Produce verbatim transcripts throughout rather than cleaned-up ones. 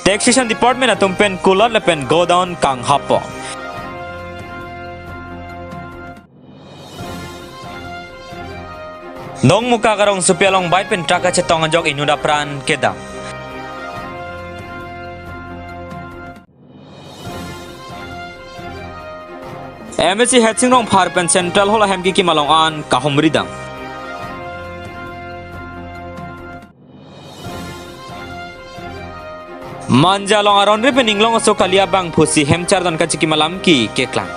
Taxation Department atum pen kulat lapen godown kanghappo. Dongmukak arongsopi along bike pen truck kachetong ajok inut apran kedam. M A C Headsing Rongphar pen Central Hall ahem kikim along an kahumri dam. Manja along aron ri pen inglong aso kali abangphusi hem chardon kachikim alam ke keklang.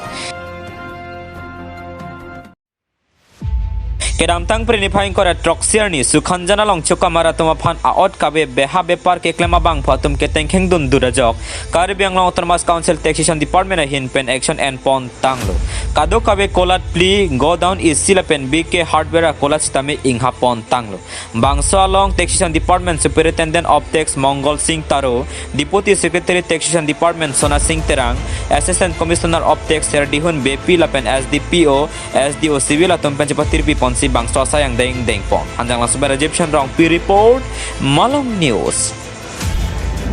Kedamtang Phre niphai ingkoi ra throksi arni Sukhanjan along chokam arat atum aphan a'ot kave beha bepar keklem abangphu atum ketengkheng dundut ajok Karbi Anglong Autonomous Council Taxation Department ahin pen action enpon tanglo. Kadokave kolat phli, godown, isi lapen B K Hardware akolat sitame inghapon tanglo. Bangso along Taxation Department Superintendent of Tax Mongol Singh Taro, Deputy Secretary Taxation Department Sona Singh Terang, Assistant Commissioner of Tax Serdihun Beypi lapen S D P O, S D O Civil atum pen chepatirpi ponsi bangso asai angdeng dengpon. Hanjanglangso pen Rajiv Chandra Rongpi report, Malong News.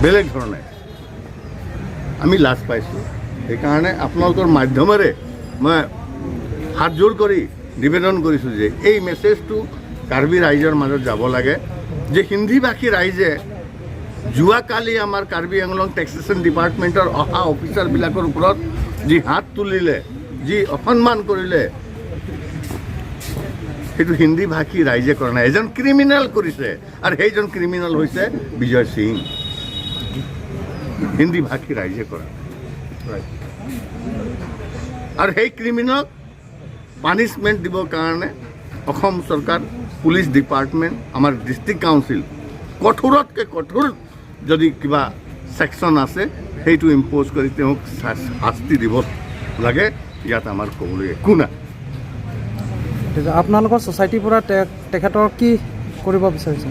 বেলেগ ধৰণে আমি লাজ পাইছোঁ। সেইকাৰণে আপোনালোকৰ মাধ্যমেৰে মই হাত জোৰ কৰি নিবেদন কৰিছোঁ যে এই মেছেজটো কাৰ্বি ৰাইজৰ মাজত যাব লাগে যে হিন্দী ভাষী ৰাইজে যোৱাকালি আমাৰ কাৰ্বি আংলং টেক্সেশ্যন ডিপাৰ্টমেণ্টৰ অহা অফিচাৰবিলাকৰ ওপৰত যি হাত তুলিলে, যি অসন্মান কৰিলে, সেইটো হিন্দী ভাষী ৰাইজে কৰা নাই, এজন ক্ৰিমিনেল কৰিছে। আৰু সেইজন ক্ৰিমিনেল হৈছে বিজয় সিং, হিন্দী ভাষী ৰাইজে কৰা। আৰু সেই ক্ৰিমিনেলক পানিচমেণ্ট দিবৰ কাৰণে অসম চৰকাৰ, পুলিচ ডিপাৰ্টমেণ্ট, আমাৰ ডিষ্ট্ৰিক্ট কাউন্সিল কঠোৰতকৈ কঠোৰ যদি কিবা ছেকশ্যন আছে, সেইটো ইম্প'জ কৰি তেওঁক শা-, শাস্তি দিব লাগে। ইয়াত আমাৰ ক'বলৈ একো নাই। ঠিক আছে, আপোনালোকৰ ছ'চাইটিৰ পৰা তে-, তেখেতৰ কি কৰিব বিচাৰিছে?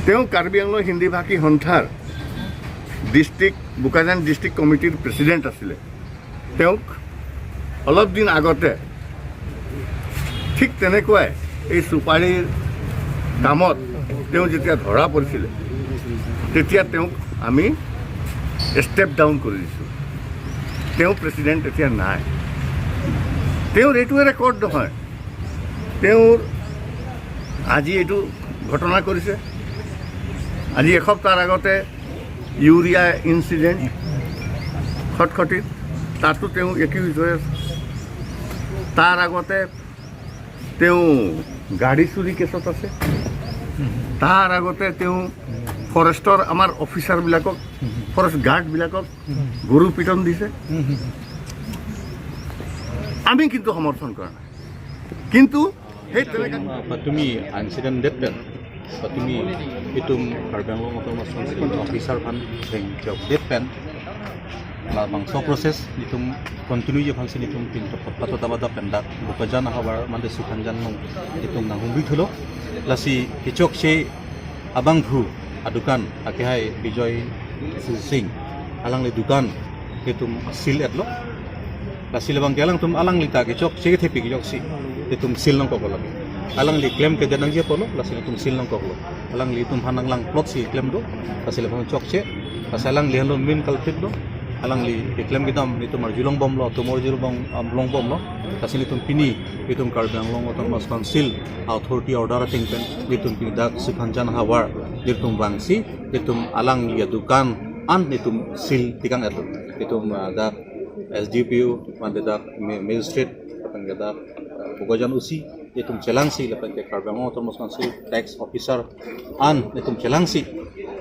তেওঁ কাৰ্বি আংলং হিন্দী ভাষী সন্থাৰ ডিষ্ট্ৰিক্ট, বোকাজান ডিষ্ট্ৰিক্ট কমিটিৰ প্ৰেচিডেণ্ট আছিলে। তেওঁক অলপ দিন আগতে ঠিক তেনেকুৱাই এই চুপাৰীৰ কামত তেওঁ যেতিয়া ধৰা পৰিছিলে, তেতিয়া তেওঁক আমি ষ্টেপ ডাউন কৰি দিছোঁ। তেওঁ প্ৰেচিডেণ্ট এতিয়া নাই। তেওঁৰ এইটোৱে ৰেকৰ্ড নহয়। তেওঁৰ আজি এইটো ঘটনা কৰিছে। আজি এসপ্তাহৰ আগতে ইউৰিয়া ইনচিডেণ্ট খটখটিত, তাতো তেওঁ একিউজ হৈ আছে। তাৰ আগতে তেওঁ গাড়ী চুৰি কেছত আছে। তাৰ আগতে তেওঁ ফৰেষ্টৰ আমাৰ অফিচাৰবিলাকক, ফৰেষ্ট গাৰ্ডবিলাকক গৰু পিটন দিছে। আমি কিন্তু সমৰ্থন কৰা নাই। কিন্তু সেই তেনেকা Patumi incident det pen, patumi itum Karbi Anglong Autonomous Council officer aphan thengchok det pen, la bangso process itum continue je aphansi itum pinto pato tabata pendak Bokajan ahavar mande Sukhanjan along itum nanghumri thulo. Lasi kechokche abangphu adukan akehai Bijoy Singh alangli dukan itum seal etlo. Lasi labang ke alangtum alangli ta kechokche kethepi kechokche itum seal nangkoklo lake. Alangli claim kedet nangji apotlo, lasi itum seal nangkoklo. Alangli itum aphan nanglang plot si claim do, lasi labang chokche, lasi alangli henlo main culprit do. Alangli ke claim kedam itum arjulong bomlo, itum arjulong bom, um, long bomlo. Lasi itum pini itum Karbi Anglong Autonomous Council authority order ateng pen itum pini dak Sukhanjan ahavar itum vangsi itum alangli adukan an itum seal tikang etlo. Itum, ah, dak S D P O, mande dak ma-, magistrate, lapen ke dak, ah, Bokajan O C, itum chelangsi, lapen ke Karbi Anglong Autonomous Council tax officer an itum chelangsi,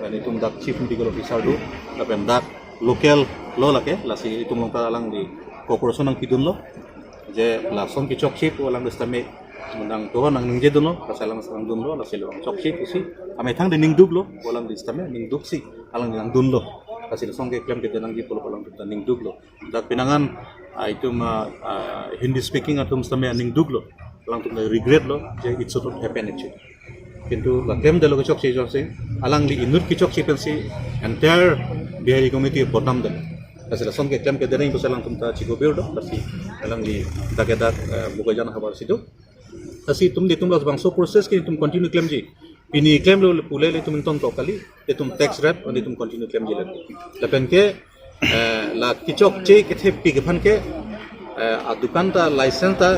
lapen itum dak chief medical officer do, lapen dak local lo lake, lasi itum along ta alangli cooperation nangpidunlo. Je lason kechokche pu alangli sitame mundang tohon nangningjedunlo, lasi alang nangdunlo, lasi labang chokche pusi amethang de ningduklo, pu alangli sitame ningduksi alang nangdunlo. Lasi lason ke claim kedet nangji pulo alangtum ta ningduklo. Dak pinangan, ah, itum, ah, ah, Hindi speaking atum sitame ningduklo. Alangtum ta regret lo, je it should not happen actually. Kintu la claim detlo kechokche jongsi, alangli inut kechokche pensi entire Bihari community bodnam det. Lasi lason ke claim kedet nangji pusi alangtum ta chikobir do, lasi alangli dak ke dak, eh, Bokajan ahavar si do. Lasi itum itum labangso process ke itum continue claimji. Pini klemlo pule ilitum ingtonkok kali, ilitum tax rap, ilitum continue klemji lagi. Lapen ke, eh, la kechokche kethepik aphan ke, eh, adukan ta license ta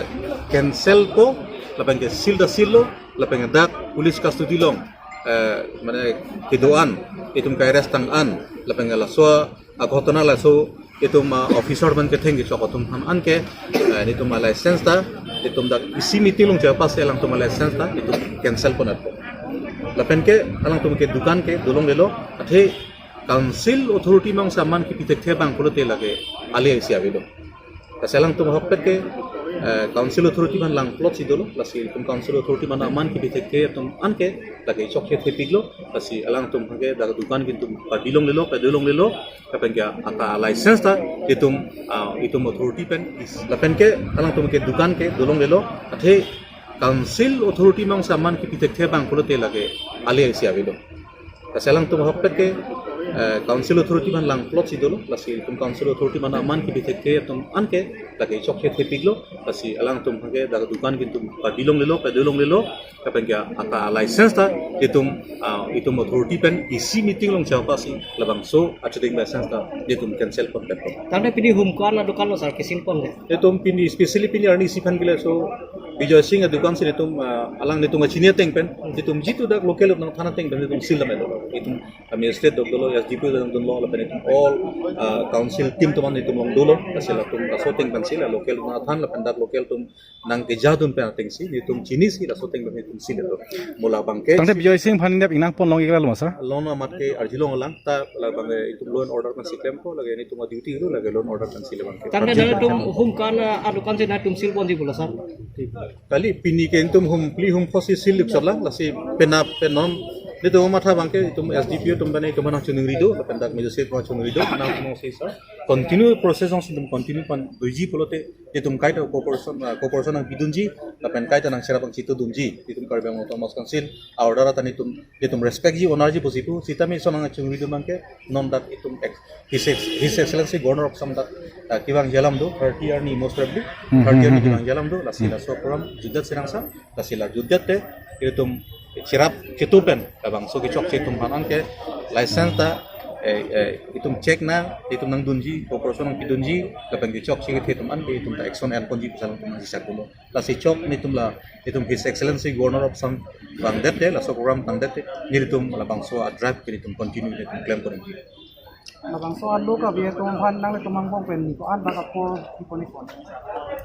cancel po, lapen ke seal ta seal lo, lapen ke dak police custody along, eh, mane kedo-an, ilitum ka-arrest tang-an, lapen ke laso aghotona laso ilitum, ah, officer abang ketheng kechok atum aphan anke, eh, ilitum a-license ta, ilitum dak isi meeting along chepass alangtum a-license ta, ilitum cancel pon-et po. Lapen ke alangtum ke dukan ke dolonglelo, athe council authority along aman kipi thekthe abang pulote lake ale isi avelo. Lasi alangtum ahokpet ke, eh, council authority aphan lang plot si dolo, lasi ilitum council authority aphan aman kipi thekthe atum anke lake chokche thepiklo, lasi alangtum ke dak dukan ke ilitum padilonglelo, padilonglelo, lapen ke aka license ta ilitum, ah, ilitum authority pen is. Lapen ke alangtum ke dukan ke dolonglelo, athe council authority along aman kipi thekthe abang pulote lake ale isi avelo. Lasi alangtum ahokpet ke, eh, council authority aphan lang plot si dolo, lasi ilitum council authority aphan aman kipi thekthe atum anke lake chokche thepiklo, lasi alangtum ke dak dukan ke ilitum padilonglelo, padilonglelo, lapen ke aka license ta ilitum, ah, ilitum authority pen isi meeting along chepass si labangso a-trading license ta ilitum cancel pon-et po. Tangte pini humko-an adukan lo sir, ke-seal pon ke? Ilitum pini, specially pini arni isi aphan ke laso Bijoy Singh adukan si ilitum, ah, alang ilitum kachini ateng pen, ilitum jitu dak local atum aphan ateng pen ilitum seal damlo. Ilitum kami state dok dolo, S D P O dok dolo, lapen ilitum all, ah, council team atum ilitum along dolo, lasi latum laso ateng pen seal, local atum aphan lapen dak local atum nangkejadun pen ateng si, ilitum chinisi laso ateng pen ilitum seal dolo. Mo labang ke. Tangte Bijoy Singh aphan nep ingnang ponlong ikla lo ma sir? Lone amat ke arjulong lang, ta labang ke ilitum law and order pen si klempo, lake ilitum a-duty lo, lake law and order pen si labang ke. Tangte nangtum humko-an adukan si nangtum seal ponji pulo sir? Kali pini ke ilitum hum phli hum pho si seal lip sala, lasi penap pen non. Ilitum matha abang ke ilitum S D P O atum pen ilitum nangchoningri do, lapen dak magistrate aphan choningri do, nangtum si sir. Continue process along si ilitum continue pon doji pulote ilitum kaita cooperation, ah, cooperation nangpidunji, lapen kaita nangcherap nangchitudunji, ilitum Karbi Anglong Autonomous Council a-order ta ilitum, ilitum respect ji, honor ji pusi pu, sitame lason nangchoningri do abang ke, non dak ilitum ex-, His Ex-, His Excellency Governor of Assam dak, ah, kevangji alam do, thirty arni most probably, Hmm, thirty hmm, arni hmm, hmm. Kevangji alam do, lasi Hmm. Laso program jutdet sirang sa, lasi la jutdet te, ilitum cherap chitu pen, labangso kechokche atum aphan anke license ta, eh, eh, ilitum check na, ilitum nangdunji, cooperation nangpidunji, lapen kechokche kethe atum anke ilitum ta action en ponji pusi alangtum nangchechak dolo. Lasi chok nelitum la, nelitum His Excellency Governor of Assam vangdet te, laso program tangdet te, nelitum labangso a-drive ke nelitum continue nelitum klem ponji. Labangso aloka bi atum aphan nanglitum angbong pen ko-an bak apor kiponi pon.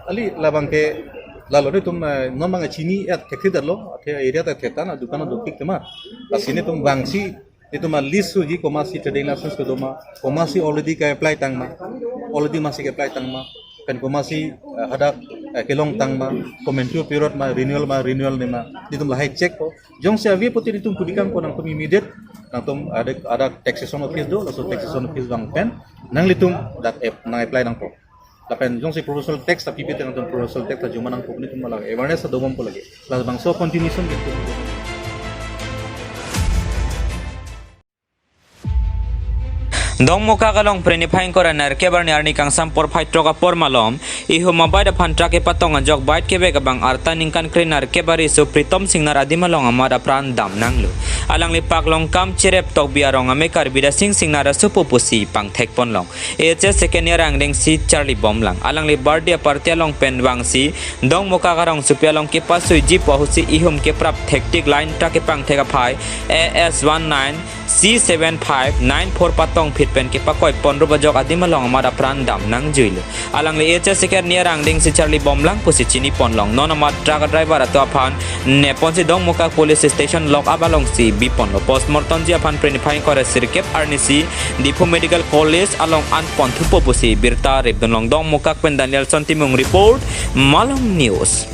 Kali labang ke lalo nelitum, eh, non abang chini-et thekthe detlo, athe area ta thektang, dukan dokik tema. Lasi nelitum vangsi, nelitum a-list suji komatsi trading license kedo ma, komatsi already ke-apply tang ma, already masi ke-apply tang ma, pen komatsi, eh, hadak, eh, kelong tang ma, komentu period ma, renewal ma, renewal ne ma, nelitum lahai check po. Jongsi ave pulote nelitum pudikang ko nangtum immediate, nangtum ada, ada taxation office do, laso taxation office vang pen, nanglitum dak app nang-apply nangpo. Lapen jongsi professional tax ta pipe te nangtum professional tax ta joma nangpo, nelitum malah awareness ta dobompo lagi. Labangso continuation gitu. Dongmukak along Prini Phaingkor nerkep arni, arni kangsam porphai throk apor malom, ihum abait aphan truck kepatong ajok bait kevek abang arta ningkan kre nerkep ari aso Pritom Singnar adim along amat apran damnanglo. Alangli Paklongkam Cherep Tokbi arong amekar Bidya Sing Singnar asopo pusi pangthek ponlong. A H S second year angdengsi charli bomlang. Alangli birthday party along pen vangsi Dongmukak arongsopi along kepasuiji pu ahutsi ihum keprap thektik line truck kepangthek aphai A S one nine C seven five nine four patong phit pen kepakoi ponrup ajok adim along amat apran damnangjuilo. Alangli A H S second year angdengsi charli bomlang pusi chini ponlong. Non amat truck driver atum aphan neponsi Dongmukak police station lock up alongsi bi ponlo. Postmortem ji aphan Prini Phaingkor sirkep arnisi Diphu Medical College along an ponthupo pusi birta repdunlong. Dongmukak pen Danielson Timung report, Malong News.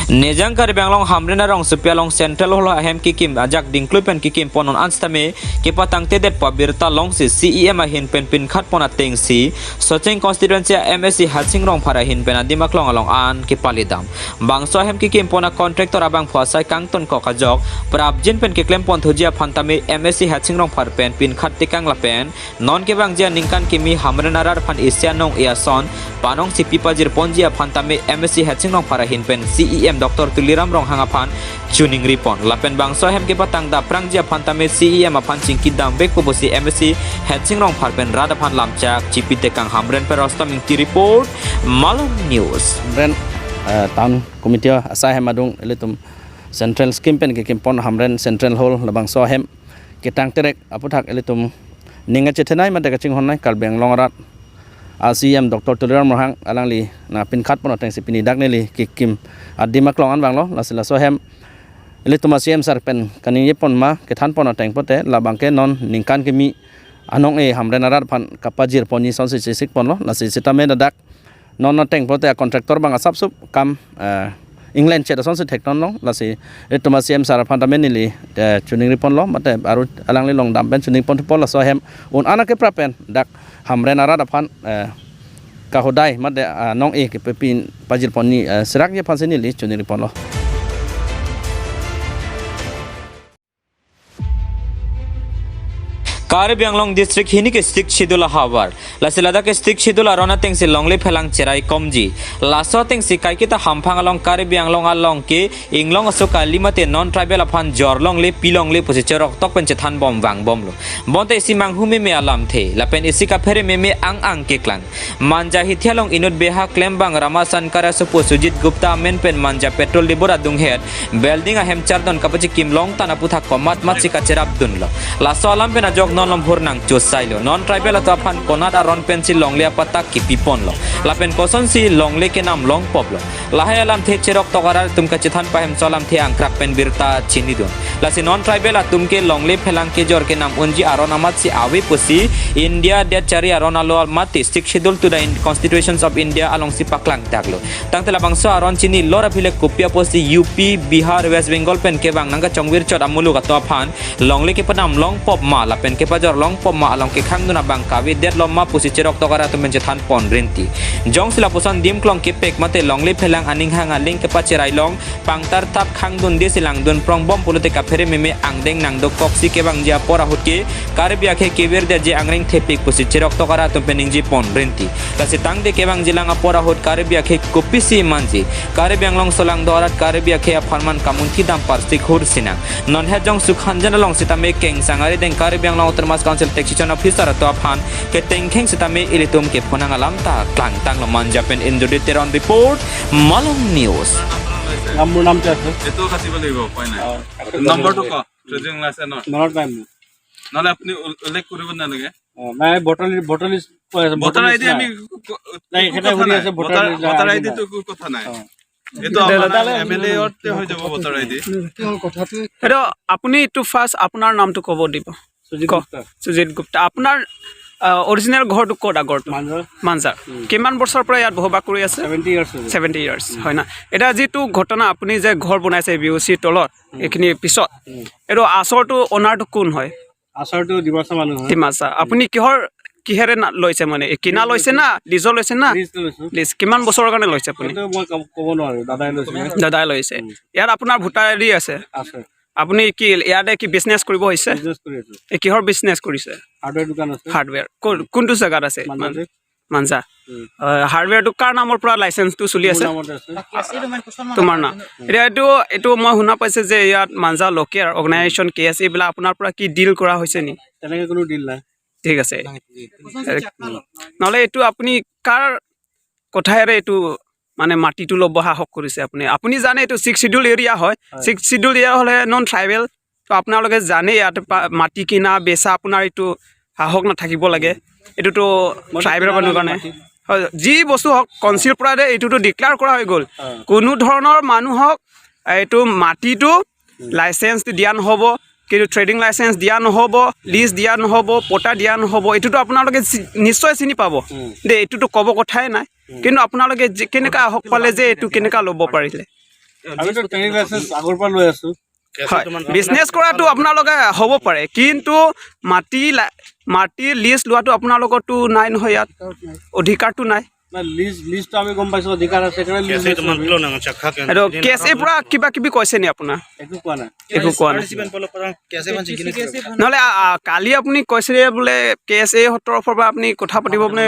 Nijang Karbi Anglong Hamren arongsopi along Central Hall ahem kekim ajak dingklui pen kekim pon non an sitame kepatangtedet pu abirta longsi C E M ahin pen pinkhat pon atengsi Socheng constituency a-M A C Hatsing Rongphar ahin pen adim aklong along an kepalidam. Bangso ahem kekim pon a-contractor abangphu asai kangtonkok ajok prapjin pen keklem ponthuji aphan tame M A C Hatsing Rongphar pen pinkhat tekang lapen non kevangji aningkan kimi Hamren arat aphan isi anong-e ason panongsi pipajir ponji aphan tame M A C Hatsing Rongphar ahin pen C E M Doctor Tuliram Ronghang aphan choningri pon. Lapen bangso ahem kepatang daprangji aphan tame C E M aphan chingki damvekpo pusi M A C Hensing Rongphar pen rat aphan lamchak chipitekang. Hamren pen Rostom Ingti report, Malong News. Hamren, eh, Town Committee asai ahem adung ilitum Central Scheme pen kekim pon Hamren Central Hall labangso ahem ketang terek aputhak ilitum ning kachethenei mate kachinghonnei Karbi Anglong arat a C E M Doctor Tuliram Ronghang alangli nangpinkhat pon atengsi pini dak neli kekim adim aklong an vanglo. Lasi laso ahem ilitum a C E M sir pen kaningje pon ma kethan pon ateng pote labang ke non ningkan kimi anong-e Hamren arat aphan kapajir ponji asonsi chesik ponlo. Lasi sitame ladak non ateng pote a contractor abang asapsup kam, eh, England chet asonsi theknon long. Lasi ilitum a C E M sir aphan tame neli, eh, choningri ponlo mate aru alangli along dam pen choningri pon thupo. Laso ahem un-an akeprap pen dak Hamren arat aphan, eh, kahodai mate, ah, anong-e kepepin pajir ponji, eh, serakji aphansi neli choningri ponlo. Karbi Anglong District hini ke Sixth Schedule ahavar. Lasi ladak ke Sixth Schedule aron atengsi longle phelang cherai komji. Laso atengsi kaiketa hamphang along Karbi Anglong along ke inglong aso kali mate non-tribal aphan jor longle pi longle pusi cheroktok pen chethan bom vang bomlo. Bonta isi manghu meme alamthe lapen isi kaphere meme ang ang keklang. Manja hithi along inut beha klembang Rama Sankar asopo Sujit Gupta amen pen Manja petrol dibur adunghet building ahem chardon kapachikim longtan aputhak komat matsi kacherapdunlo. Laso alam pen ajok non lombhur nangchosailo. Non-tribal atum aphan konat aron pensi longle apatta kipi ponlo. Lapen kosonsi longle kenam longpoplo, lahai alamthe cheroktok arat atum kachethan pahemso alamthe angkrak pen birta chinidun. Lasi non-tribal atum ke longle phelang kejor kenam unji aron amatsi ave pusi India det chari aron alo mate Sixth Schedule to the In-, Constitutions of India alongsi paklangdaklo. Tangte labangso aron chinilo ra phile kopi apotsi U P, Bihar, West Bengal pen kevang nangkachongvir chot amuluk atum aphan longle kepanam longpop ma lapen kepajor longpop ma along kekhangdun abang kavedetlo ma pusi cheroktok arat atum pen chethan pon rinti. Jongsi lapuson adim klong kepek mate longle phelang aning hang aling kepacherai long pangtartap khangdundesi langdun prongbom pulote kaphere meme angdeng nangdokoksi kevangji apor ahut ke Karbi akhei kevirdetji angreng thepik pusi cheroktok arat atum pen ningje pon rinti. Lasi tangte kevangjilang apor ahut Karbi akhei kopisi manji? Karbi Anglong solangdo arat Karbi akhei apharman kamunthi dam parsik hur sinang. Non het jong Sukhanjan along sitame kengsang arideng Karbi Anglong Autonomous Council Taxation Officer atum aphan ketengkheng sitame ilitum kephonang alam ta klangtanglo. Manja pen Indrajit Teron report, Malong News. নাম, মোৰ নামটো আছে। এইটো কাটিব লাগিব, উপায় নাই। অ, নম্বৰটো ক, ট্ৰেডিং লাইচেন্সৰ। মনত নাই মোৰ। নহ'লে আপুনি উল-, উল্লেখ কৰিব নালাগে। অ, নাই, ভোটাৰ লি-, ভোটাৰ লিষ্ট কৈ আছে, voter voter I D list আমি নাই। ক-, ক-, নাই, একো এখেতে কথা সুধি নাই। আছে, ভোটাৰ ভোটাৰ, লিষ্ট ভোটাৰ নাই। আই ডিটো একো কথা নাই। অ। এইটো আপোনাৰ এম এল এ অতে হৈ যাব ভোটাৰ আই ডি। এইটো আপুনি এইটো ফাৰ্ষ্ট আপোনাৰ নামটো ক'ব দিব। সুজিত ক-, গুপ্তা। সুজিত গুপ্তা। আপোনাৰ, আহ, অৰিজিনেল ঘৰটো ক'ত আগৰটো? মাঞ্জা। মাঞ্জা। উম। কিমান বছৰৰ পৰা ইয়াত বসবাস কৰি আছে? ছেভেণ্টি ইয়াৰ্ছ হৈছে। ছেভেণ্টি ইয়াৰ্ছ, উম। হয় না? এতিয়া যিটো ঘটনা, আপুনি যে ঘৰ বনাইছে বি অ' চিৰ তলত, উম। এইখিনি পিছত, উম। এইটো আচলটো অ'নাৰটো কোন হয়? আচলটো ডিমাচা মানুহ হয়। ডিমাচা। উম। আপুনি কিহৰ, কিহেৰে না-, লৈছে মানে? এই কিনা লৈছে না? লিজৰ লৈছে না? লিজ লৈছো। লিজ। কিমান বছৰৰ কাৰণে লৈছে আপুনি? এইটো মই ক'ব, ক'ব নোৱাৰো, দাদাই লৈছিলে। দাদাই লৈছে। উম। ইয়াত আপোনাৰ ভোটাৰ আই ডি আছে? আছে। আপুনি কি ইয়াতে কি বিজনেছ কৰিব হৈছে? বিজনেছ কৰি আছো। এই কিহৰ বিজনেছ কৰিছে? হাৰ্ডৱেৰ দোকান আছে। হাৰ্ডৱেৰ। কোন-, কোনটো জেগাত আছে? মাঞ্জাতে। মাঞ্জা। উম। আহ, হাৰ্ডৱেৰটো কাৰ নামৰ পৰা লাইচেন্সটো চলি মোৰ আছে? নামতে আছে। তোমাৰ নাম। উম। এতিয়া এইটো, এইটো মই শুনা পাইছে যে ইয়াত মাঞ্জা লোকেল অৰ্গেনাইজেশ্যন কে এছ এ বিলাক আপোনাৰ পৰা কি ডিল কৰা হৈছে নি? তেনেকে কোনো ডিল নাই। ঠিক আছে। নাই, নাই। উম। নহ'লে এইটো আপুনি কাৰ কথাৰে এইটো মানে মাটিটো ল'ব সাহস কৰিছে আপুনি? আপুনি জানে এইটো ছিক্স শ্বিডিউল এৰিয়া হয়। হয়। ছিক্স শ্বিডিউল এৰিয়া হ'লে নন ট্ৰাইবেল, তো আপোনালোকে জানে ইয়াত পা-, মাটি কিনা বেচা আপোনাৰ এইটো সাহস নাথাকিব লাগে। এইটোতো মই ট্ৰাইবেল কিনা মানুহৰ নাই কাৰণে। মাটি। হয়, যি বস্তু হওক, কাউন্সিলৰ পৰা দে এইটোতো ডিক্লেয়াৰ কৰা হৈ গ'ল। হয়। কোনো ধৰণৰ মানুহক এইটো মাটিটো উম। লাইচেন্স দিয়া নহ'ব, কিন্তু ট্ৰেডিং লাইচেন্স দিয়া নহ'ব, লিজ দিয়া নহ'ব, পট্টা দিয়া নহ'ব, এইটোতো আপোনালোকে চি-, নিশ্চয় চিনি পাব। উম। দে, এইটোতো ক'ব কথাই নাই। উম। কিন্তু আপোনালোকে যে কেনেকা সাহস পালে যে এইটো কেনেকা ল'ব পাৰিলে? আমিতো ট্ৰেডিং লাইচেন্স আগৰ পৰা লৈ আছো। হয়, বিজনেছ কৰাটো আপোনালোকে হ'ব পাৰে, কিন্তু মাটি লা-, মাটিৰ লিজ লোৱাটো আপোনালোকৰতো নাই নহয় ইয়াত, অধিকাৰটো নাই। নাই, লিজ, লিজটো আমি গম পাইছো, অধিকাৰ আছে, সেইকাৰণে লিজ লৈছো আমি। এইটো কে এছ এ পৰা কিবা কিবি কৈছে নি আপোনাৰ? একো কোৱা নাই। একো কোৱা নাই। নহ'লে, আ, আ, কালি আপুনি কৈছে বোলে কে এছ এ তৰফৰ পৰা আপুনি কথা পাতিব বোলে,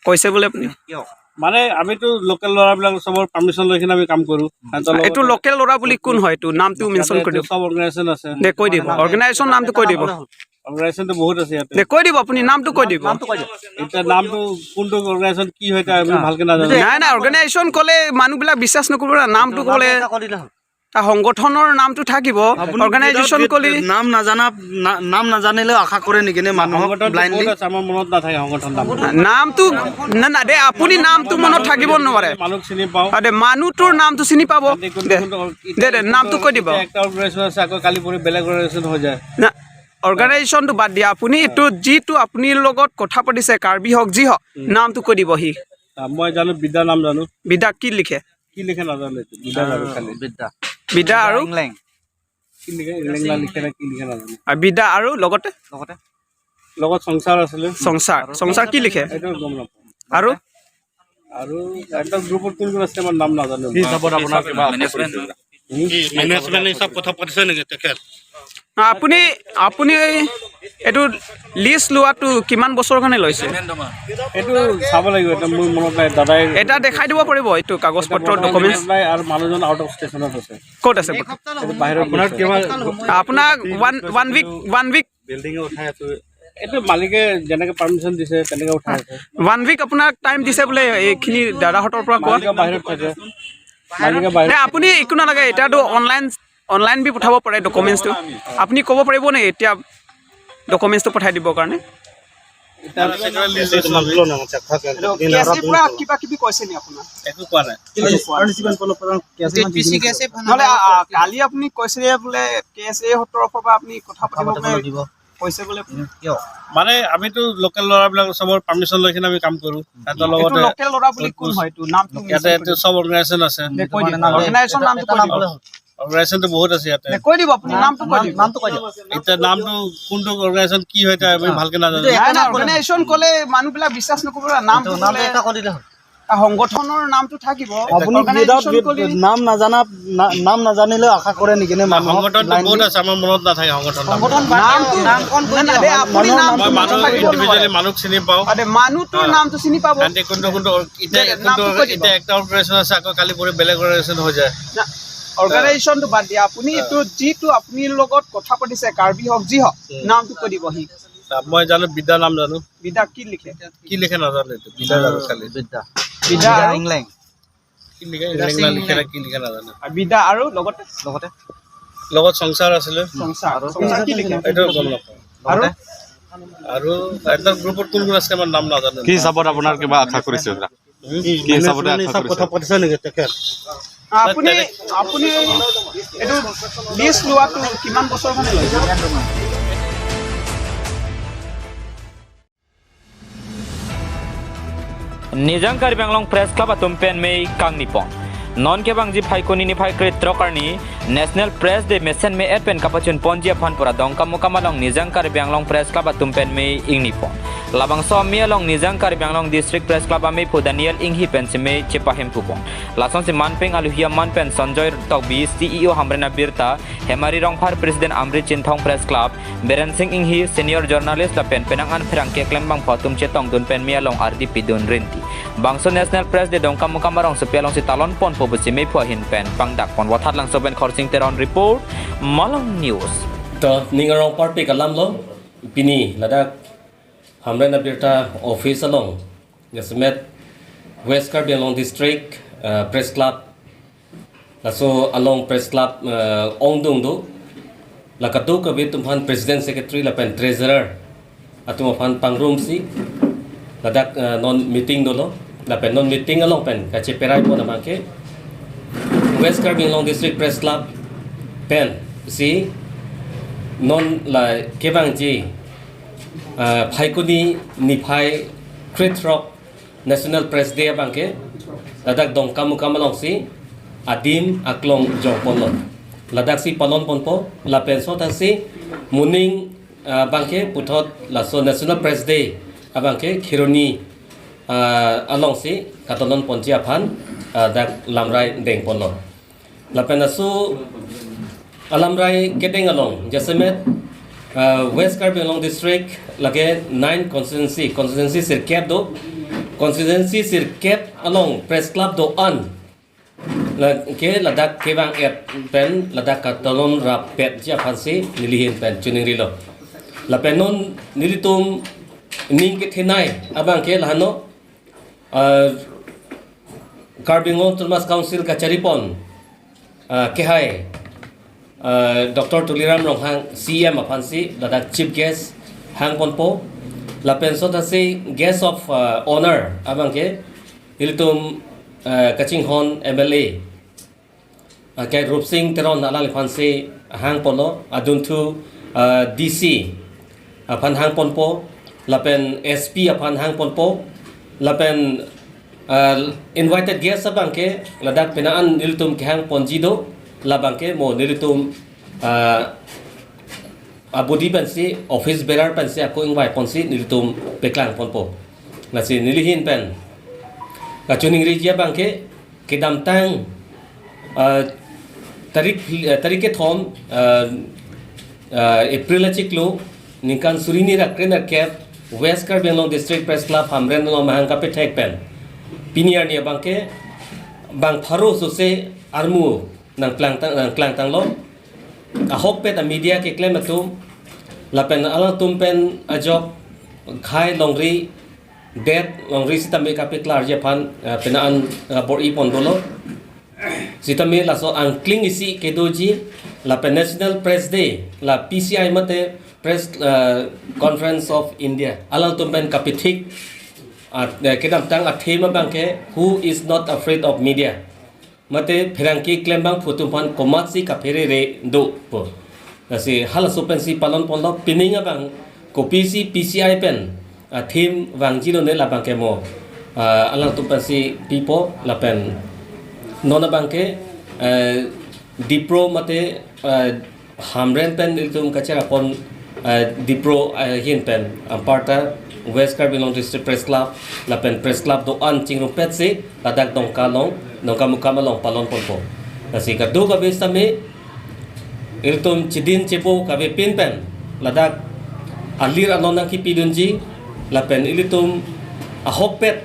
কৈছে বোলে আপুনি? কিয়? মানে আমিতো লোকেল ল'ৰাবিলাক চবৰ পাৰ্মিশ্যন লৈ কিনে আমি কাম কৰোঁ। সিহঁতৰ এইটো লগতে লোকেল ল'ৰা বুলি কোন হয়? এইটো নামটো মেনশ্যন ইয়াতে কৰি দিব। চব অৰ্গেনাইজেশ্যন আছে। দে, কৈ দিব। অৰ্গেনাইজেশ্যন নামটো কৈ দিব। অৰ্গেনাইজেশ্যনটো বহুত আছে ইয়াতে। দে, কৈ দিব, আপুনি নামটো কৈ দিব। নামটো কৈ দিয়ক। এতিয়া নামটো কোনটো অৰ্গেনাইজেশ্যন কি হয়, এতিয়া আমি ভালকে নাজানো। নাই, নাই, অৰ্গেনাইজেশ্যন ক'লে মানুহবিলাক বিশ্বাস নকৰিব না, নামটো ক'লে। নাম এটা কৈ দিলে হ'ল। এটা সংগঠনৰ নামটো থাকিব, আপুনি অৰ্গেনাইজেশ্যন বিৰাট ক'লে। নাম নাজানা, না-, নাম নাজানিলেও আশা কৰে নেকি নে মানুহক সংগঠনটো ব্লাইণ্ডলি? বহুত আছে, আমাৰ মনত নাথাকে সংগঠন নাম। নামটো, না, না, দে, আপুনি নামটো মনত থাকিব নোৱাৰে। মানুহ চিনি পাওঁ। আ, দে, মানুহটোৰ নামটো চিনি পাব। দে, কোনটো দে, কোনটো দে, দে, নামটো কৈ দিব। এতিয়া একটা অৰ্গেনাইজেশ্যন আছে, আকৌ কালি পৰহি বেলেগ অৰ্গেনাইজেশ্যন হৈ যায়। না, অৰ্গেনাইজেশ্যনটো বাদ দিয়া, আপুনি এইটো যিটো আপুনি লগত কথা পাতিছে, কাৰ্বি হওক যি হওক, উম। নামটো কৈ দিবহি। আ, মই জানো, বিদ্যা নাম জানো। বিদ্যা কি লিখে? কি লিখে নাজানো এইটো। বিদ্যা জানো খালি। বিদ্যা। বিদ্যা আৰু? ইংলেং। কি লিখে? ইংলেং না লিখে না কি লিখে নাজানো। আৰু বিদ্যা আৰু লগতে? লগতে? লগত সংসাৰ আছিলে। সংসাৰ। আৰু? সংসাৰ কি লিখে? এইটো গম নাপাওঁ। আৰু? আৰু এটা গ্ৰুপত কোন কোন আছে, আমাৰ নাম নাজানো। কি হিচাপত আপোনাৰ কিবা মেনেজমেণ্ট? মেনেজমেণ্ট হিচাপ কথা পাতিছে নেকি তেখেত? আপুনি, আপুনি এইটো লিষ্ট লোৱাটো কিমান বছৰৰ কাৰণে লৈছে? এইটো চাব লাগিব, এতিয়া মোৰ মনত নাই, দাদাই এটা দেখাই দিব পাৰিব, এইটো কাগজ পত্ৰ, ডকুমেণ্টছ। নাই, আৰু মানুহজন আউট অফ ষ্টেচনত আছে। ক'ত আছে? এইটো বাহিৰত আপোনাৰ গৈছে। কিবা আপোনাক one, one week, one week. বিল্ডিঙে উঠাই আছে। এইটো মালিকে যেনেকে পাৰ্মিশ্যন দিছে, তেনেকে উঠাই আছে। ওৱান উইক আপোনাক টাইম দিছে বোলে এইখিনি দাদাহঁতৰ পৰা কোৱা। মালিকে বাহিৰত থাকে। মালিকে বাহিৰত নে আপুনি একো নালাগে, এতিয়াতো অনলাইন, অনলাইন বি পঠাব পাৰে ডকুমেণ্টছটো। আপুনি ক'ব পাৰিব নে এতিয়া ডকুমেণ্টছটো পঠাই দিবৰ কাৰণে? এতিয়া কেছ এ পৰা কিবা কিবি কৈছে নি আপোনাক? একো কোৱা নাই। একো কোৱা নাই। নহ'লে, আ, আ, কালি আপুনি কৈছে যে বোলে কেছ এ তৰফৰ পৰা আপুনি কথা পাতিব বোলে। কৈছে বোলে। মানে আমিতো লোকেল ল'ৰাবিলাক চবৰ পাৰ্মিশ্যন লৈ কিনে আমি কাম কৰোঁ। সিহঁতৰ এইটো লগতে লোকেল ল'ৰা বুলি কোন হয়? এইটো নামটো ইয়াতে মেনশ্যন এইটো কৰি চব অৰ্গেনাইজেশ্যন আছে। দে, কৈ দিব। অৰ্গেনাইজেশ্যন নামটো কৈ দিব। অৰ্গেনাইজেশ্যনটো বহুত আছে ইয়াতে। দে, কৈ দিব, আপুনি নামটো কৈ দিব। নামটো কৈ দিব। এতিয়া নামটো কোনটো অৰ্গেনাইজেশ্যন কি হয়, এতিয়া আমি ভালকে নাজানো। নাই, নাই, অৰ্গেনাইজেশ্যন ক'লে মানুহবিলাক বিশ্বাস নকৰিব না, নামটো এইটো নাম ক'লে। এটা কৈ দিলে হ'ল। আ, সংগঠনৰ নামটো থাকিব। আপুনি অৰ্গেনাইজেশ্যন বিৰাট ক'লে। নাম নাজানা, না-, নাম নাজানিলেও আশা কৰে নেকি নে মানুহক সংগঠনটো ব্লাইণ্ডলি? বহুত আছে, আমাৰ মনত নাথাকে সংগঠন নাম। সংগঠন নামটো নামখন কৈ নাই, নাই, দিয়া। দে, আপুনি মানুহৰ নামটো নামটো মই মনত মানুহ থাকিব ইণ্ডিভিজুৱেলি নোৱাৰে। মানুহ চিনি পাওঁ। আ, দে, মানুহটোৰ হা। নামটো চিনি পাব। সিহঁতে কোনটো কোনটো, এতিয়া দে, দে, কোনটো, নামটো কৈ দিব। এতিয়া একটা অৰ্গেনাইজেশ্যন আছে, আকৌ কালি পৰহি বেলেগ অৰ্গেনাইজেশ্যন হৈ যায়। না, অৰ্গেনাইজেশ্যনটো বাদ দিয়া। আপুনি হা। এইটো যিটো আপুনি লগত কথা পাতিছে, কাৰ্বি হওক যি হওক, উম। নামটো কৈ দিবহি। মই জানো, বিদ্যা নাম জানো। বিদ্যা কি লিখে? কি লিখে নাজানো এইটো। বিদ্যা জানো খালি। বিদ্যা। বিদ্যা বিদ্যা আৰু? ইংলেং। কি লিখে? বিদ্যা ইংলেং সিং না লিখে না ইংলেং। কি লিখে নাজানো। আৰু বিদ্যা আৰু লগতে? লগতে? লগত সংসাৰ আছিলে। সংসাৰ। আৰু? সংসাৰ কি লিখে? এইটো গম নাপাওঁ। আৰু? লগতে? আৰু এটা গ্ৰুপত কোন কোন আছে, আমাৰ নাম নাজানো। কি হিচাপত আপোনাৰ কিবা আশা কৰিছে? কি হিচাপতে মেনেজমেণ্ট আশা হিচাপ কৰিছে? কথা পাতিছে নেকি তেখেত? আপুনি, আপুনি এইটো লিষ্ট লোৱাটো কিমান বছৰ মানে লৈছে? Nijang Karbi Anglong Press Club atum pen mei kangnipon. Non kevangji Phaikuni niphai krethrok arni National Press Day mesen me-et pen kapachunponji aphan pura Dongkamukam along Nijang Karbi Anglong Press Club atum pen mei ingnipon. Labangso amei along Nijang Karbi Anglong District Press Club ameiphu Daniel Inghi pensi mei chepahempupon. Lasonsi manpeng aluhi aman pen Sanjoy Tokbi, C E O Hamren abirta, Hemari Rongphar, President Amrit Chinthong Press Club, Beren Singh Inghi, Senior Journalist lapen penang an pherangke klembangphu atum chetongdun pen mei along ardi pidun rinti. Bangso National Press Day Dongkamukam arongsopi alongsi talonponpo pusi meiphu ahin pen pangdakpon. Wathat Langso pen Khorsing Teron report, Malong News. To, ning arong parpik alamlo, pini ladak Hamren abirta office along, jasemet West Karbi Anglong District, eh, Press Club, laso along Press Club, eh, ongdung do, la kadokave atum aphan President, Secretary lapen Treasurer atum aphan pangrumsi ladak, eh, non meeting dolo, lapen non meeting along pen kacheperai pon abangke West Karbi Anglong District Press Club pensi non la kevangji, eh, Phaikuni niphai krethrok National Press Day abangke ladak Dongkamukam alongsi adim aklong jongponlo. Ladaksi palonponpo, lapen sotasi moning, ah, abangke puthot laso National Press Day abangke Kheroni, ah, alongsi katalonponji aphan, ah, dak lamrai dengponlo. Lapen laso alamrai kedeng along, jasemet, ah, West Karbi Anglong District lake nine constituency, constituency sirkep do, constituency sirkep along press club do-an la ke ladak kevang-et pen ladak katalon rapetji aphansi nelihin pen chiningrilo. Lapen non nelitum ning kethenei abang ke lahano, ah, Karbi Anglong Autonomous Council kacharipon, ah, kehai, ah, Doctor Tuliram Ronghang C E M aphansi ladak chief guest hangponpo. Lapen sotasi guest of, ah, honor abang ke ilitum, ah, kachinghon M L A, ah, ke Rupsing Teron alangliphansi hangponlo, adunthu, ah, D C aphan hangponpo, lapen S P aphan hangponpo, lapen, ah, invited guest abang ke ladak penang an ilitum kehangponji do, labang ke mo nelitum, ah, abodi pensi, office bearer pensi ako ingvaiponsi nelitum peklangponpo. Lasi nelihin pen kachiningriji abang ke kedamtang, ah, tarik, ah, tarik kethom, ah, ah, April achiklo, ningkan suri hini ra kre-nerkep, West Karbi Anglong District Press Club Hamren along mahang kapethek pen pini arni abang ke bang pharo sose armu nangplangtang, nangplangtanglo. Ahokpet a media keklem atum lapen alangtum pen ajok khei longri, det longri sitame kapeklarji aphan, eh, penang an, eh, bor-ipon dolo. Sitame laso angkling isi kedoji lapen National Press Day, la P C I mate Press, eh, Conference of India alangtum pen kapethik, ah, eh, kedamtang a theme abang ke, "Who is not afraid of media?" Mate pherangke klembangphu atum aphan komatsi kapherere dopo. Lasi halaso pensi palonponlo, pining abang kopisi P C I pen a theme vangjilone labang ke mo, ah, alangtum pensi pipo lapen non abang ke, eh, Dipro mate, eh, Hamren pen ilitum kacharapon, eh, Dipro, eh, ahin pen anparta West Karbi Anglong District Press Club lapen Press Club do-an chingrumpetsi ladak Dongka along, Dongkamukam along palonponpo. Lasi kadokave sitame ilitum chidin chebo kavepin pen ladak alir anon nangkipidunji lapen ilitum ahokpet,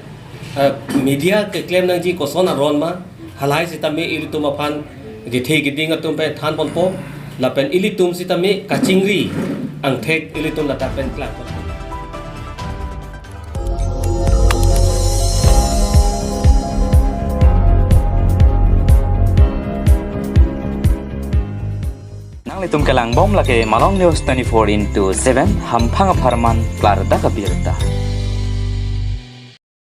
eh, media keklem nangji koson aron ma, halahai sitame ilitum aphan kethe keding atum pen thanponpo lapen ilitum sitame kachingri angthek ilitum ladak pen klangponpo. Nanglitum kelangbom lake Malong News twenty-four into seven, hamphang apharman klardak abirta.